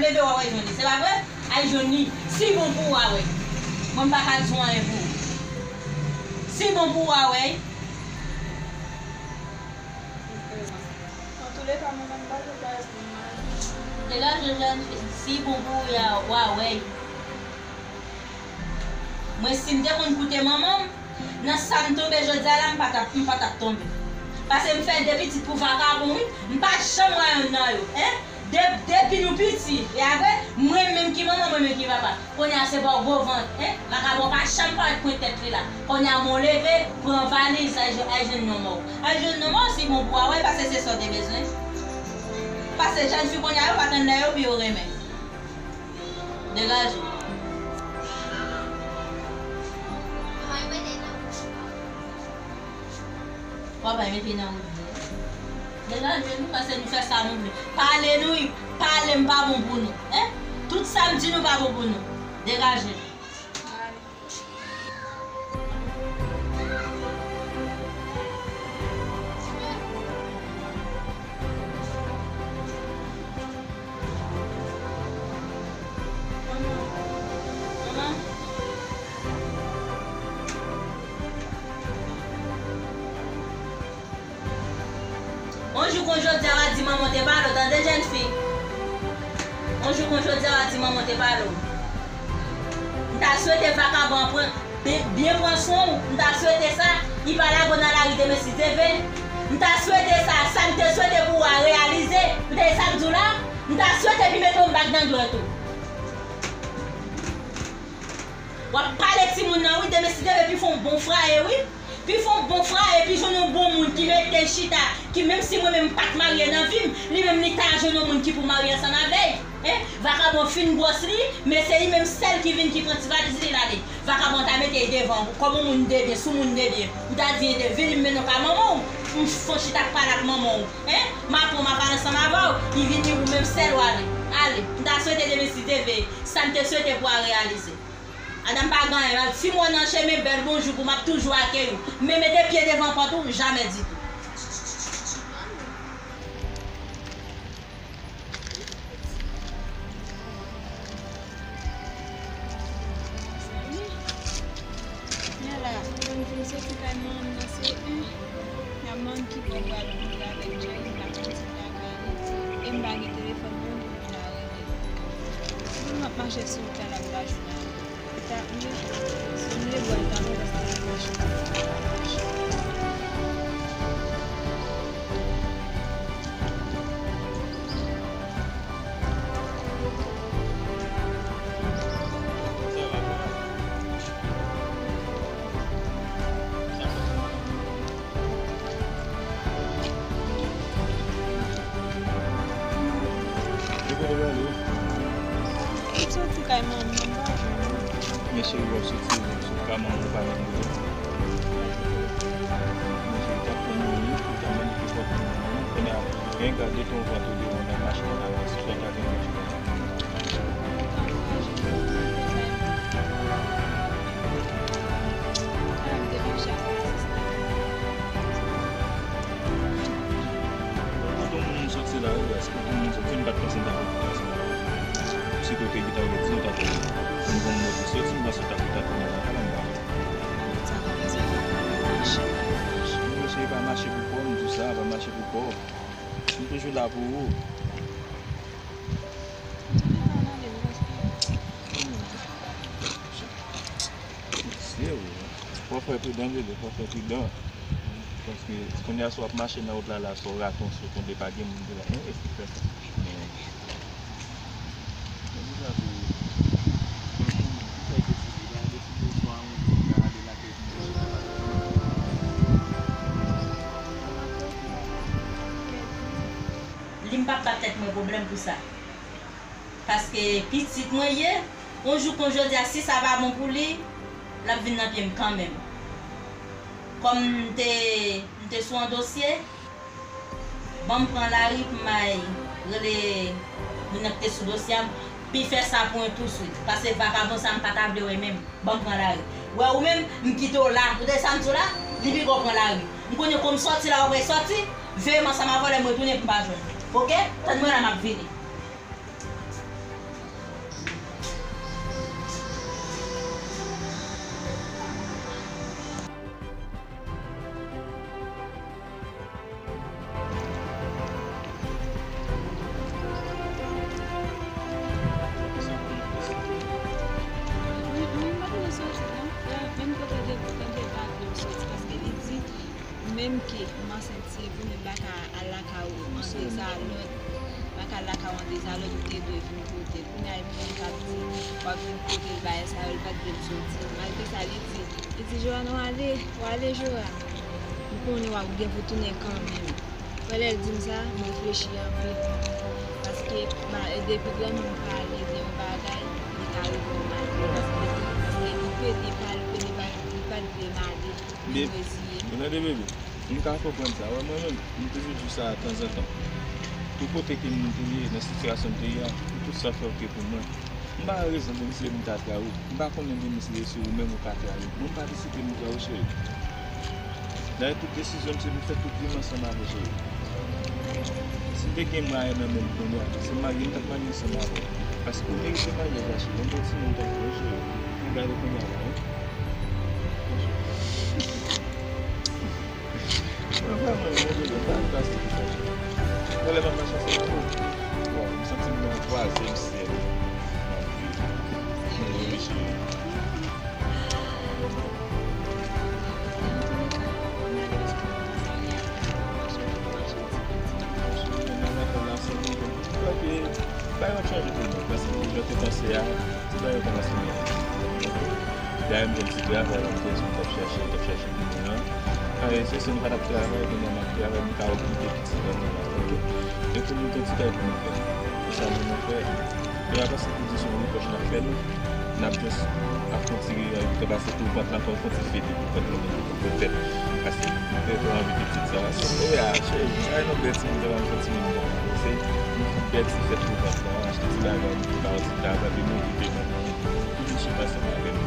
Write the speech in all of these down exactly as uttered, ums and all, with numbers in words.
leve w a wè jwenn li. Se pa vre? Al jwenn li. Si bon pou ou a wè. Mwen m pa ka di w anyen pou ou. Si bon pou ou a wè. Antouleka, manman m pa jwe kay pou mwen. Degaje jèn fi, si bon pou ou a, w a wè. Mwen, si m te konn koute manman m, nan sa m tonbe jodi a la, m pa t ap, m pa t ap tonbe. Paske m fè de pitit pou vakabon, wi. M pa janm wè yonn nan yo, en. De, depi nou piti, e apre, mwen menm ki manman, mwen menm ki papa. Kounye a se pa w gwo vant, en. Vakabon pa janm parèt pwen tèt li la. Kounye a mwen leve, pran valiz, al jwenn, al jwenn nonm ou. Al jwenn nonm ou, si bon pou w a wè, paske se sa w te bezwen. Paske jèn fi kounye a yo pa tann lè yo pou yo renmen. Degaje. Papa mete nan wout vre. Degaje nou, paske nou fè sa nou vle. Pale nou, pale m pa bon pou nou. En? Tout sa m di nou pa bon pou nou. Degaje. Manman. Manman. On jou kon jodi a, w a di manman w te pale w, tande, jèn fi? On jou kon jodi a, w a di manman w te pale w. M ta swete vakabon an pran, byen, byen pran swen w. M ta swete sa, li pa lage w nan lari demen si Dye vle. M ta swete sa, sa m te swete pou ou a reyalize. Ou tande sa m di w la? M ta swete li mete yon bag nan dwèt ou. W ap pale timoun nan, wi, demen si Dye vle, pi fè yon bon fraye, wi. Pi fè yon bon fraye, pi jwenn yon bon moun ki mete l chita, ki menm si mwen menm m pa t marye nan vi m, li menm li ta jwenn yon moun ki pou marye ansanm avè l. En? Vakabon fin gwòs li, men se li menm sèl ki vin ki pran ti valiz li l ale. Vakabon ta mete l devan, kòm yon moun de byen, sou moun de byen. Ou ta di, de vini m mennen w ka manman w, m fè yon chita pale ak manman w. En? M ap pran m ap pale ansanm avè w, li vini ou menm sèl w ale. Ale, m ta swete demen si Dye vle, sa m te swete pou a reyalize. Adan m pa gen anyen, si m wè w nan chemen, bèl bonjou pou m ap toujou akeyi w. Men mete pye devan pòt ou, jamè ditou. Kounye a la, mwen vin soti kay manman m nan se, hmm, y ap mande ki bò m pral moute avèk Jerry, m pa konn si m ta ka ale. E m pa gen telefòn mwen pou m vin a rele. Si m ap mache sou wout la, l ap lajounen. Sa ap mye. Sanble bwè l ta bon paske l ap mache. Kote w prale? M soti kay manman m, m pa jwenn ou. Men cheri, w ap soti, w ap soti kay manman w, ou pa menm rive. Men cheri, t ap pran nou wi, ou t ap mande ki fòt nou. Kounye a, gen gade ton vant ou devan nan machin nan, si fòt la gen machin. Kote moun soti la, wi, èske kote moun soti, m pa t panse m ta konn konn sa. Si kote ki ta vle di, m ta konn. M konn moun ki soti, m panse w ta konn ta tounen lakay la, m pa konn. Sa ka pase, sa ka mache, mache. Non, mesye, pa mache pou kò, m di w sa, pa mache pou kò. M toujou la pou ou. Mesye, wi. Fò fè pridan, Dede, fò fè pridan. Paske kounye a, si w ap mache nan wout la, la, si w raton, si w tonbe, pa gen moun ki la, men èske fè sa? Men, men se sa tou, fè deside, fè deside, swa ou ka ale lakay. Li m p ap ba tèt mwen pwoblèm pou sa. Paske pitit mwen ye, yon jou kon jodi a, si sa pa bon pou li, l ap vin nan pye m kanmenm. Kòm m te, m te sou yon dosye, ban m pran lari pou m al rele moun nan ki te sou dosye a, m pi fè sa pou mwen touswit. Paske vakabon sa, m pa ta vle wè menm. Ban m pran lari. Wè ou menm, m kite w la. Ou tande sa m di w la? Li pi gwo pran lari. M konnen kon m sòti la, w ap sòti. Veye m ansanm avè w lè m retounen pou m pa jwenn ou. Oke? Tann mwen la, m ap vini. Ke m ansent, se pou mwen m pa ka al lakay ou an dezalòd. M pa ka al lakay ou an dezalòd, ou te dwe vin kote l. Kounye a, e pou mwen k ap di, w ap vin kote l, bagay sa yo, l pa t vle m soti. Malgre sa, li di, li di, Johanne, w ale, w ale, Johanne. M konnen w ap gen pou tounen kanmenm. Wè lè l di m sa, m reflechi anpil. Paske, ma, depi granmoun pale de yon bagay, li ka rive yon malè. Paske, paske li pede pa, li pede pa, li pa t vle m ale. Bebe, ou tande, bebe? M ka konprann sa. Wè, mwen menm, m toujou di sa tanzantan. Pou kote ke m te ye, nan sitiyasyon m te ye a, pou tout sa fè oke pou mwen. M pa rezon de misye vin ta travou. M pa konnen de misye si ou menm ou ka travou. Mwen m pa deside m travou, cheri. Dayè, tout desizyon m se pou fè tout vi m ansanm avè w, cheri. Si te gen mwayen nan men m kounye a, se marye m t ap marye ansanm avè w. Paske ou merite maryaj la, cheri. Yon bon timoun tankou w, cheri. Mwen gade kounye a la, wi. Mwen vrèman renmen bebe, m pa vle pase pou sa, cheri. Mwen lè m ap mache ansanm avè w, bon, m santi m nan twazyèm syèl. M ap viv. Wi, cheri. Bagay yo ap chanje pou mwen, paske jan te panse a, ti bagay yo kòmanse mele. Dayè, m gen ti travay la, m te di m t ap chèche, m t ap chèche pou mwen an. Anyen, se si nou pa t ap travay, kounye a m ap travay, m ka okoupe pitit mwen la, oke? E pou nou gen ti bagay pou nou fè. E sa nou, nou fè. E pa paske pou di se yon repwòch n ap fè nou, n ap jis ap fè yon ti reyèl, ki te pase pou vant lan, fè yon ti fete pou vant lan, pou fè. Paske nou te anvi de pitit sa. Se, e a, cheri, ay, nou bèl timoun, nou anvi fè timoun. Se, nou fout bèl ti fèt pou vant lan, achte ti bagay, nou te ba yo ti tab, epi nou okipe nou. Toujou sou pase avè nou.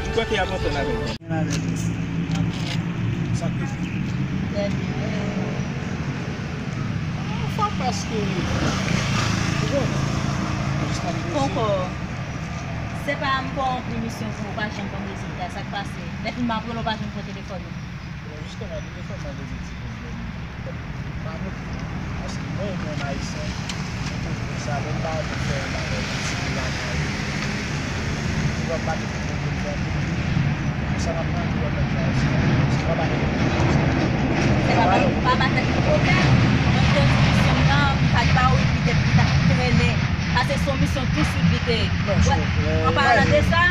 Ou kwè ke y ap antann avè nou? Antann avè nou. Sa k rive? Trè byen. Anfòm paske, ou konnen, nou jis ap poze. Poko. Se pa m pran yon pwinisyon pou ou pa janm ban m rezilta, sa k pase? Lè fin m ap rele w pa janm pran telefòn ou. Bon, jistèman, telefòn mwen rete ti pwoblèm. Pa moke non. Paske mwen, yon Ayisyen, mwen toujou konsa, lè m pa renmen fè yon bagay, yon ti kou lajan, ou wè m pa te fè pwoblèm fè yon pwoblèm. Konsa m ap mande w nan fè yon ti bagay, si w pa te fè pwoblèm. Se pa pa, pa ba tèt ou pwoblèm. Mwen te di misyon m nan, m pa t ba ou epi tèt li t ap trennen. Pase se yon misyon tou swit li te ye. Non, an palan de sa,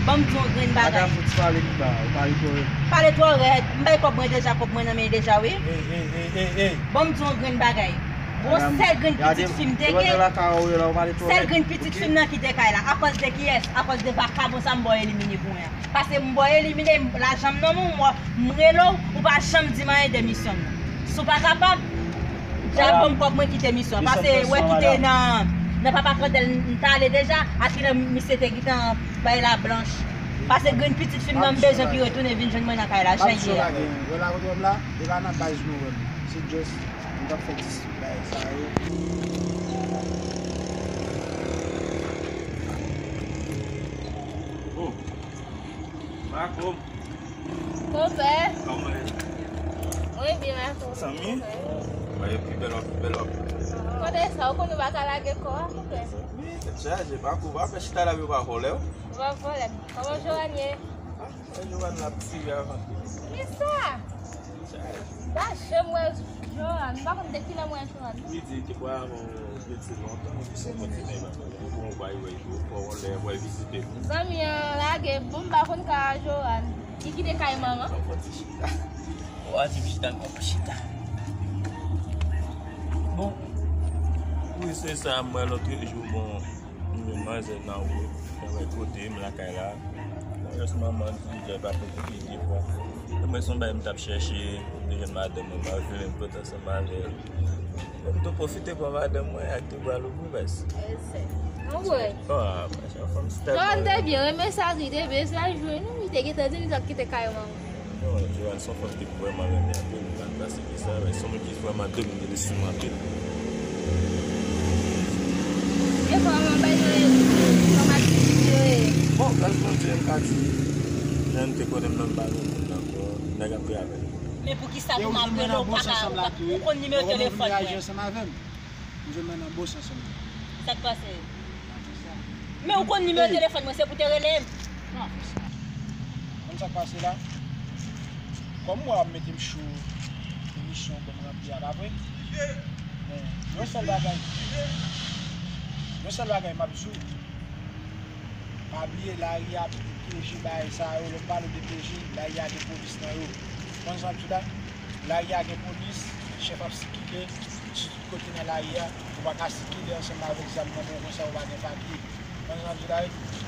ban m di yon grenn bagay. Madam, ou ti pale pi ba, ou pale twò rèd. Pale twò rèd. M bay kòb mwen deja, kòb mwen nan men deja, wi. Ey, ey, ey, ey, ey. Ban m di yon grenn bagay. Bon, sèl grenn pitit fi m te gen. Sèl grenn pitit fi m nan ki te kay la. Akòz de kiyès? Akòz de vakabon sa m ba w elimine pou mwen an. Pase m ba w elimine, lajan m nan men w, m rele w, ou pa janm di m anyen de misyon m nan. Si w pa kapab, dja ban m kòb mwen kite misyon. Pase wè kite nan, nan papa Krandèl m t ale deja, a kilè misye te gentan bay la blanch. Pase grenn pitit fi m nan m bezwen ki retounen vin jwenn mwen nan kay la, jan l ye a. Wè la kote w wè m la, e pa nan baz nou wè m. Se just, m t ap fè ti bagay sa yo. Oh. Marco. Konpè. Kòman w ye? Mwen byen, Marco. Zanmi? Konpè. Mwen pi bèl, pi bèl. Kote sa, ou konn ou pa ka lage kò a, konpè? Wi, tèt chaje, Marco, pa fè chita la, yo pa vòlè w. Ou pa vòlè m. Kòman Joanne ye? Ah, Joanne la ap tire avan. Kisa? Chaje. M pa janm wè Joanne, m pa konn de kilè m wè Joanne. Li di ke bwa avè w rete lontan, li se yon bon ti nèg la. Ou bon, w bay wè tou, fò w lè w vizite. Zanmi an lage, bon, m pa konn ka Joanne. Li kite kay manman. Sa w fè ti chita. Ou a di m chita, m pa chita. Bon. Wi, se sa, m wè lòt jou, bon. M jwenn manzè nan wout, travay kote, m lakay la. Bon, jès manman, m di, jè pa fè piti de fwa. E mwen, se yon bagay m t ap chèche, m te jwenn madanm mwen, m al jwenn m pote ansanm avè l. Bon, m tou pwofite pran madanm mwen ak de bra louvri, bès. Anmwey. Ah, mwen, se yon fanm stèl. Joanne te byen renmen sa, li te byen sa jwenn, li te gentan di m li t ap kite kay manman. Non, Joanne se yon fanm ke m vrèman renmen anpil, m pa t pase ki sa, men se yon moun ki vrèman domine lespri m anpil. E vrèman bay yo ye, fanm ak pitit yo ye. Bon, gras Bondye, m ka di, jan m te konnen m nan, m pa gen moun ankò, nèg ap travay. Men poukisa pou m ap rele w pa ka, ou konn nimewo telefòn mwen? M jwenn mwen nan bòs ansanm. Sa k pase? Men ou konn nimewo telefòn mwen, se pou te rele m. Konn sa k pase la? Kòm w ap mete m cho, emisyon ban m ranpli a, pa vre? Men, yon sèl bagay, yon sèl bagay m ap di w, pa bliye lari a, P J, bagay sa yo, lè m pale de P J, lari a gen polis nan yo. Konn sa m di w la? Lari a gen polis, chèf ap sikile, si kote nan lari a, ou pa ka sikile ansanm avèk zam nan men w konsa, ou pa gen papye. Konn sa m di w la,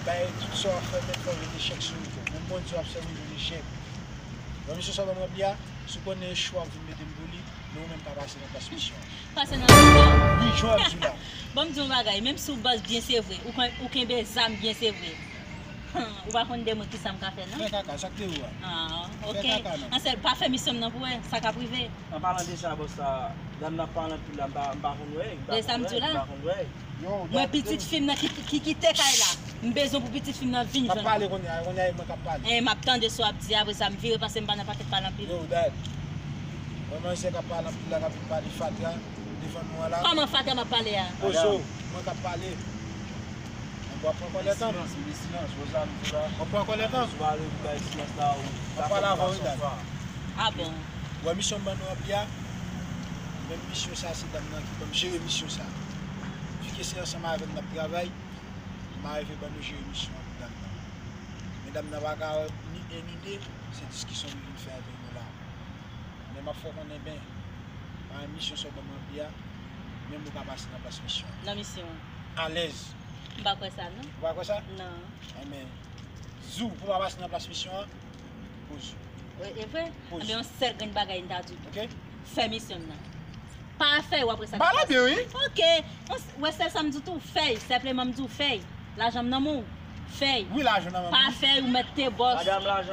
bay tout sa w ap fè, mèt fè w jwenn echèk sou ou. Menm Bondye w ap sèvi jwenn echèk. Bon, misye sa w ban m ranpli a, si w konnen cho w ap vin mete m pou li, men ou menm pa pase nan plas misyon an. Pase nan misyon an? Wi, jan w ap di w la. Bon, m di w yon bagay, menm si w bòs byen se vre, ou ken-, ou kenbe zam byen se vre. Ou pa konn de mwen kisa m ka fè, non? Fè kaka, sa k te ou a? Ah, ok. Fè kaka, non. An sèl, pa fè misyon m nan pou wè sa k ap rive. An palan de sa, bòs la, dam nan ap pale anpil la, m pa, m pa konn wè, m pa konn wè, m pa konn wè. Yo, mwen, pitit fi m nan ki, ki kite kay la. M bezwen pou pitit fi m nan vin jwenn mwen. M ap pale kounye a, kounye a e mwen k ap pale. Eh, m ap tande sa w ap di, apre sa m vire pase m pa nan pakèt pale anpil. Yo, dad. Mwen manzè k ap pale anpil la, k ap vin pale fatra devan nou an la. Kòman fatra m ap pale a? Pozo, mwen k ap pale. Mwen, w ap pran kòlèt an? Silans, silans, Rosa, nou la. W ap pran kòlèt an? Sou pale pou bay silans la, ou... M ap pale avè w, wi, dad. Ah bon? Wè misyon m ban nou an pye a? Menm misyon sa, se dam nan ki ban m jere misyon sa. Vike se ansanm avè m n ap travay, m arive ban nou jere misyon an pou dam nan. Men dam nan pa ka ni en ni de, se diskisyon li vin fè avè nou la. Men m ap fè w konnen, ben, pa misyon sa w ban m an pye a, menm ou ka pase nan plas misyon an. Nan misyon an? Alèz. M pa kwè sa, non. Ou pa kwè sa? Non. Enben, di w pou w pa pase nan plas misyon an, poz ou. E, e vre? Poz. Enben, yon sèl grenn bagay m ta di w. Ok? Fè misyon m nan. Pa fè w apre sa. M pale byen, wi. Ok. Ou wè sèl sa m di w tou, fè y. Senpleman m di w, fè y. Lajan m nan men w. Fè y. Wi, lajan nan men m. Pa fè y, ou mèt te bòs.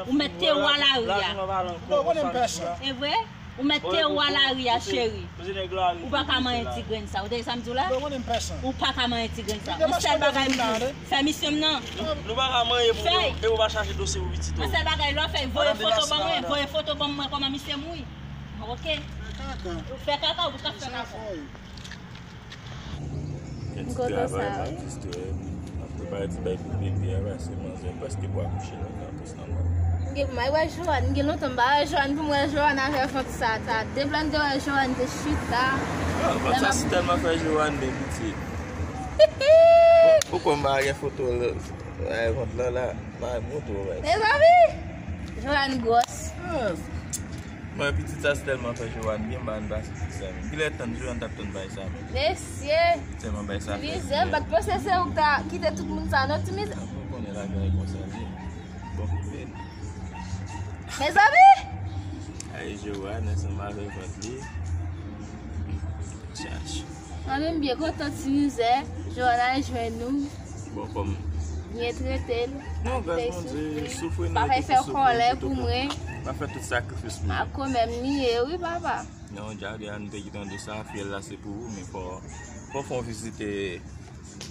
Ou mèt te wa lari a. Ou pa konnen m pèsonn. E vre? Ou mèt te wa lari a, cheri. Ou pa ka manyen ti grenn sa. Ou tande sa m di w la? Ou pa ka manyen ti grenn sa. Yon sèl bagay m di w, fè misyon m nan. Nou pa ka manyen pou nou, e ou pa chache dosye pou pitit ou. Yon sèl bagay, lè w fè, voye foto ban mwen, voye foto ban mwen kòman misye mouri. Ok? Fè kaka, ou ka fè kaka. Gen ti travay, m ap distrè m, m ap prepare ti bagay pou bebe a, paske manzè prèske pou akouche la, nan plis nan mwen. M gen pou m al wè Joanne, m gen lontan m pa wè Joanne, pou m wè Joanne avè vant sa, sa. Depi lè m te wè Joanne te chita. Ah, vant sa si tèlman fè Joanne byen pitit. Ou, ou konn m pa gen foto, eh, vant lan la, m pa montre w, mezanmi! Joanne gwòs. Mwen, pitit sa se tèlman fè Joanne byen, m pa ann pase pitit sa menm. Kilè tann Joanne t ap tann bagay sa menm? Mesye! Tèlman bagay sa fè byen. Ti mizè, m pa t panse se ou k ta kite tout moun sa non, ti mizè. Ou konnen lagay konsa l ye. Bon, men. Mezanmi! Ay, Joanne ansanm avèk vant li. Chach. Mwen menm byen kontan ti mizè, Joanne al jwenn nou. Bon, kòm. Byen trete l. Non, grâce Bondye, soufri nan. Pa fè fè kòlè pou mwen. Pa fè tout sakrifis pou mwen. Ak kanmenm li ye, wi, papa. Non, Jade, a nou te gentan di sa, fyèl la se pou ou, men fò, fò fè yon vizite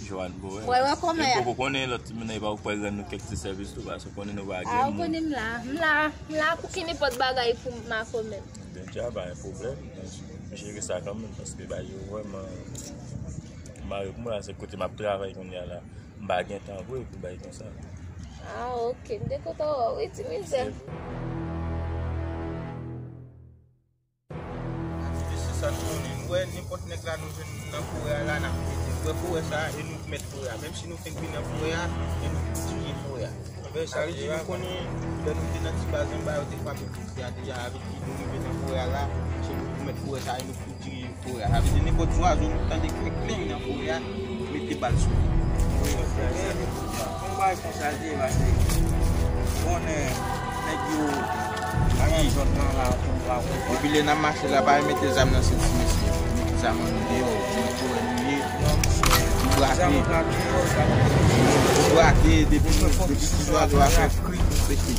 Joanne pou wè. Wè, wè, kòmè. E poko konnen lòt timoun nan, e pa ou pral rann nou kèk ti sèvis tou, paske ou konnen nou pa gen moun. Ah, ou konnen m la, m la, m la pou ki nenpòt bagay pou m, ma kòmè. Deja, pa gen pwoblèm. M jere sa kanmenm, paske bagay yo vrèman mare pou mwen la, se kote m ap travay kounye a la. M pa gen tan vre pou bagay konsa. Ah, ok. M te kontan wè w, wi, ti mizè. Mesye sa nou konnen. Nou wè nenpòt nèg la nou jwenn nan forè a la, n ap mete. Nou wè forè sa a, e nou k mèt forè a. Menm si nou fenk vin nan forè a, e nou k dirije forè a. Sa vle di nou konnen, lè nou te nan ti baz anba, yo te frape piti a deja, avèk ki nou rive nan forè a la, se nou k mèt forè sa a, e nou k pou dirije forè a. Sa vle di nenpòt zwazo nou tande k fenk vini nan forè a, mete bal sou li. Yon bagay konsa l te ye, paske konnen nèg yo nan zòn nan la, pou w pa konprann. Epi lè n ap mache la, pa mete zam nan senti mesye. Mete zam nan deyò, nan forè nou ye. Nou brake. Nou brake depi, depi ti zwazo a fè kri, nou pete.